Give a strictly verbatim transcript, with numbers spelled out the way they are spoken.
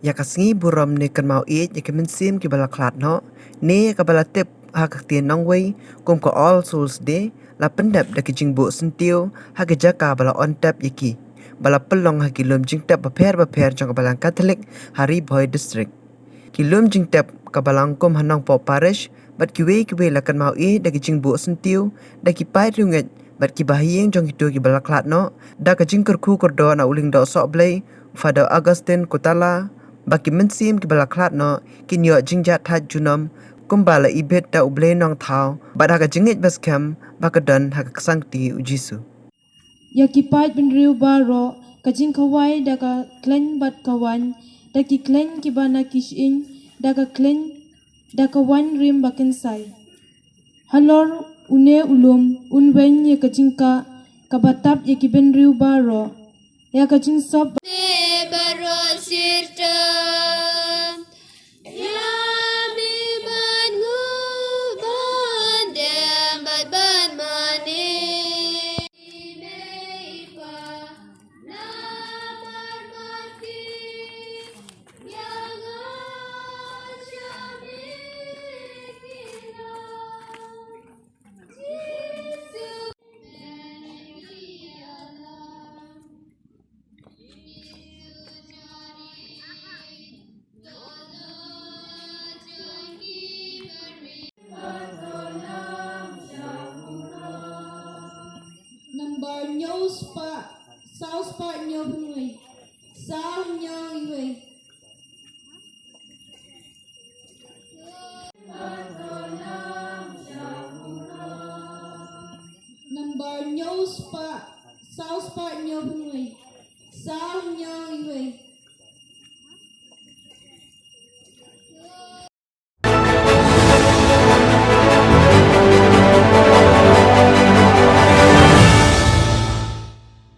Ïa ka sngi burom ne kynmaw ïeit ïa ki mynsiem kiba la khlad noh, ne kaba la tip ha ka ktien nongwei kum ka All Souls Day, la pyndep da ki jingbuh syntiew ha ki jaka ba la on tep ïa ki, ba la pynlong ha ki lum jingtep bapher bapher jong ka Balang Katholik ha Ri Bhoi District. Ki lum jingtep ka Balang kum ha Nongpoh Parish bad kiwei kiwei la kynmaw ïeit da ki jingbuh syntiew da ki paid riewngeit bad kiba ha ïing jong kito kiba la khlad noh, da ka jingkyrkhu kyrdoh na u Lyngdoh Sohblei, Father Augustine Kutala, ba ki mynsiem kiba la khlad noh kin ïoh jingjahthait junom kumba la ibit da U Blei Nongthaw bad ha ka jingngeit ba skhem ba ka don ha ka ksangkti U Jisu. Ïa ki paid bynriew baroh, ka jingkhawai da ka khlaiñ bad ka waiñ, da ki khlaiñ kiba na ki shyieng, da ka khlaiñ, da ka waiñ rim ba kynsai. Halor une u lum, un weng ïa ka jingkah kaba tap ïa ki bynriew baroh, ïa ka jingsop. Ne baroh shirta. Ïa me ban nguh ban dem bad ban mane. Nambar hynñiew spah, saw spah hynñiew phew wei, saw hynñiew wei. Nambar hynñiew spah, saw spah hynñiew phew wei, saw hynñiew wei.